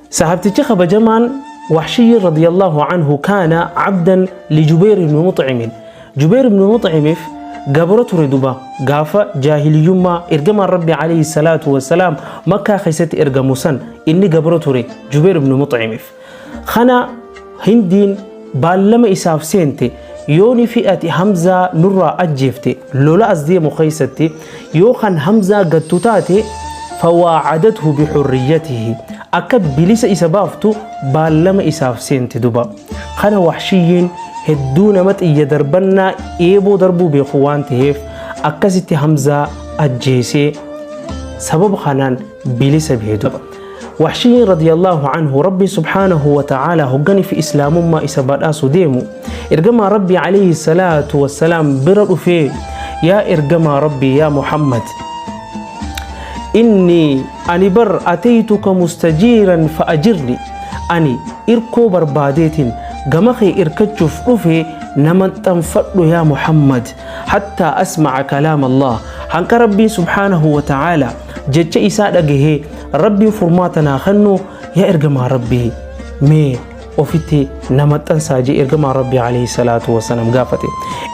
Sahabtichi kabajamaan Wahshiyyi radiyallahu anhu kaana abdan li Jubeer ibn Muxcimin. Jubeer ibn Muxcimiif gabra ture duba gaafa jaahiliyyummaa ergamaan Rabbi alayhi salaatu wassalaam Makkaa keessatti ergamu san inni gabra ture Jubeer ibn Muxcimiif. Kana Hindiin baallama isaaf seente yooni fi ati Hamzaa nurraa ajjeefte lola as deemu keessatti yoo kan Hamzaa gattu taate fawaacadathu bixurriyyatihi akka bilisa isa baaftu baallama isaaf seente duba. Kana Wahshiyyiin hedduu nama xiyya darbannaa eeboo darbuu beeku waan ta'eef akkasitti Hamzaa ajjeesee sababa kanaan bilisa bahe duba. Wahshiyyiin radiyallahu anhu Rabbi subhaanahu wa ta'ala hoggani fi islaamummaa isa badhaasu deemu ergamaa Rabbi alayhi salaatu wassalaam bira dhufee, yaa ergamaa Rabbi, yaa Muhammad, inni ani bar ataytuka mustajiiran fa ajirni, ani irkoo barbaadeetiin gama kee irkachuuf dhufe, nama xanfadhu yaa Muhammad, hattaa asma'a kalaam Allah, hanqa Rabbiin subhaanahu wa ta'ala jecha isaa dhagahee Rabbiin furmaata naa kennu, yaa ergamaa Rabbii mee ofitti na maxxansaa jee ergamaa Rabbii alayhi salaatu wasalaam gaafate.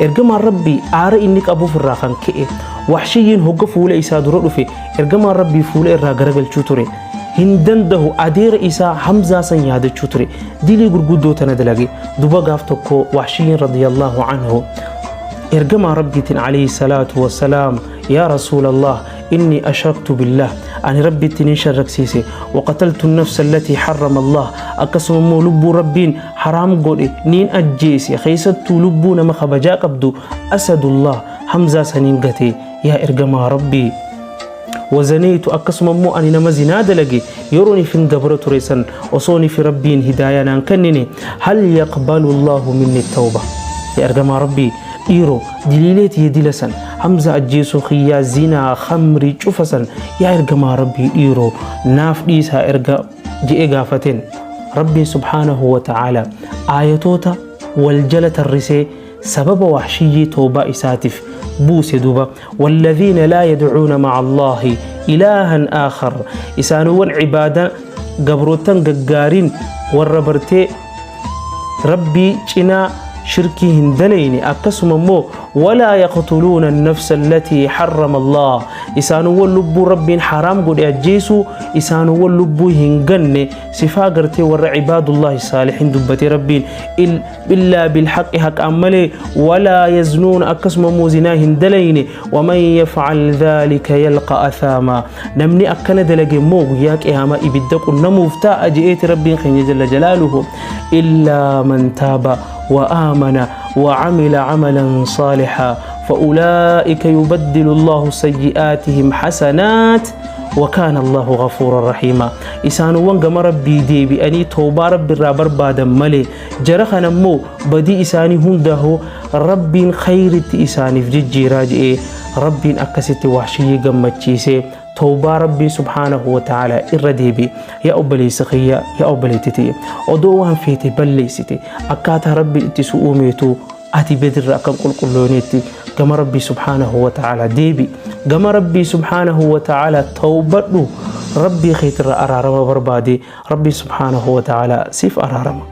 Ergamaan Rabbii aara inni qabuuf irraa kan ka'e Wahshiyyiin hogga fuula isaa dura dhufe ergamaan Rabbii fuula irraa garagalchuu ture. Hin dandahu, adeera isaa Hamzaa san yaadachuu ture. Dilii gurguddoo tana dalage. Duba gaaf tokko Wahshiyyiin radiyallahu anhu ergamaa Rabbiitiin alayhi salaatu wasalaam, yaa Rasuulallah, inni ashraktu billah, ani Rabbitti nin sharraksiise, waqataltu nafsa allatii harrama Allah, akkasuma immoo lubbuu Rabbiin haraam godhe niin ajjeese, keessattuu lubbuu nama kabajaa qabdu Asadullah Hamzaa saniin gate, yaa ergamaa Rabbii, wazaniitu, akkasuma immoo ani nama zinaa dalage yeroo nifin gabra ture san osoo nifi Rabbiin hidaayaa naan kennine, hal yaqbalu Allahu minni tawba? Yaa ergamaa Rabbii dhiiroo, diliilee tiyya dila san, Hamza ajjeesuu kiyyaa, zinaa, khamrii cufa san, yaa ergamaa Rabbii dhiiroo naaf dhiisaa erga je'ee gaafateen, Rabbiin subhaanahu wa ta'aala aayatoota wal jala tarrisee sababa Wahshiyyii toobaa isaatiif buuse duba. Walladhiina laa yadcuuna ma'a Allaahi ilaahan aakhar, isaanowwan cibaada gabrootan gaggaariin warra bartee Rabbii cinaa shirkii hin dalayne, akkasuma immoo walaa yaqtuluuna annafsa allatii harrama Allah, isaanowwan lubbuu Rabbiin haraam godhe ajjeesuu, isaanowwan lubbuu hin ganne, sifaa gartee warra cibaadullahi saalihin dubbatee Rabbiin, illaa bilhaqi, haqaan malee, walaa yaznuuna, akkasuma immoo zinaa hin dalayne, waman yafcal dhaalika yalqa athaamaa, namni akkana dalage immoo guyyaa qiyaamaa ibidda qunnamuuf taa'a je'eeti Rabbiin keenya jalla jalaaluhu, illaa man taaba wa aamana wa camila camalan saalixaa فأولئك يبدل الله سيئاتهم حسنات وكان الله غفورا رحيما. Isaanowwan gama Rabbii deebi'anii toobaa Rabbi irraa barbaadan malee jara kana immoo badii isaanii hundaa'u Rabbiin khayritti isaaniif jijjiiraa je'ee Rabbiin akkasitti Wahshiyyii gammachiisee tawbaa Rabbiin subhaanahu wa ta'ala irra deebi'e. Yaa obboleessa kiyya, yaa obboleetti tiyya, odoo waan feete balleessite akkaataa Rabbiin itti si uumeetu ati bedirra akkan qulqullooneetti gama Rabbii subhaanahu wa ta'ala deebi, gama Rabbii subhaanahu wa ta'ala tawbadhu, Rabbii keetirra araarama barbaade, Rabbii subhaanahu wa ta'ala siif araarama.